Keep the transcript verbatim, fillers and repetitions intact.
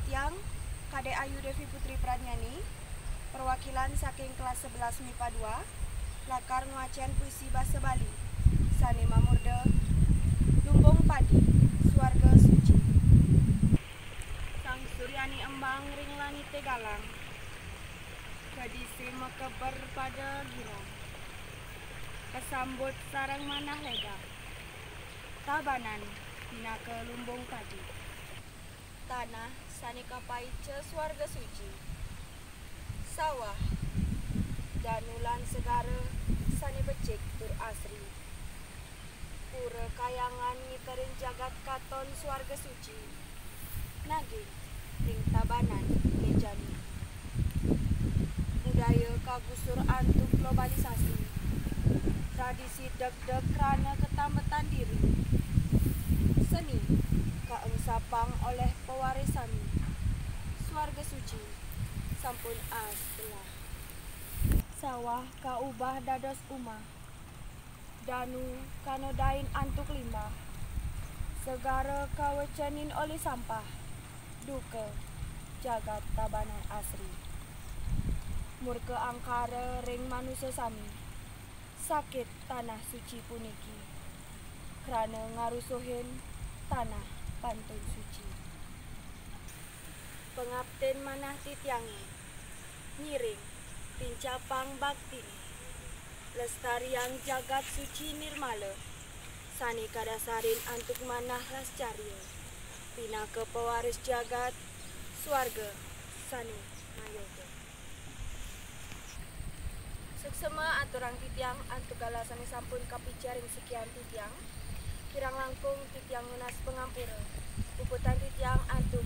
Yang, Kadek Ayu Devi Putri Pradnyani, perwakilan saking kelas sebelas MIPA dua, lakar ngwacén puisi basa Bali, sané mamurda Lumbung Padi, Swarga Suci. Sang suryani embang ring langité galang, gadisé makeber pada girang, kasambut sareng manah lédang. Tabanan pinaka lumbung padi. Tanah sané kapaica swarga suci. Sawah, danu lan segara sané becik tur asri. Pura kayangan ngiterin jagat katon swarga suci. Naging ring Tabanan méjani. Budaya kagusur antuk globalisasi. Tradisi degdeg krana katambetan diri. Seni kaengsapang olih pewaris sami. Swarga suci sampun aas telah. Sawah kaubah dados umah. Danu kanodain antuk limbah. Segara kawecenin olih sampah. Duka jagat Tabanan asri. Murka angkara ring manusa sami. Sakit tanah suci puniki. Krana ngarusuhin tanah pantun suci. Pangaptin manah titiangé, ngiring tincapang baktiné, lestariang jagat suci nirmala, sané kadasarin antuk manah lascarya, pinaka pewaris jagat, swarga sané mayoga. Suksma aturang titiang antuk galah sané sampun kapica ring sikian titiang. Kirang langkung titiang nunas pangampura. Puputang titiang antuk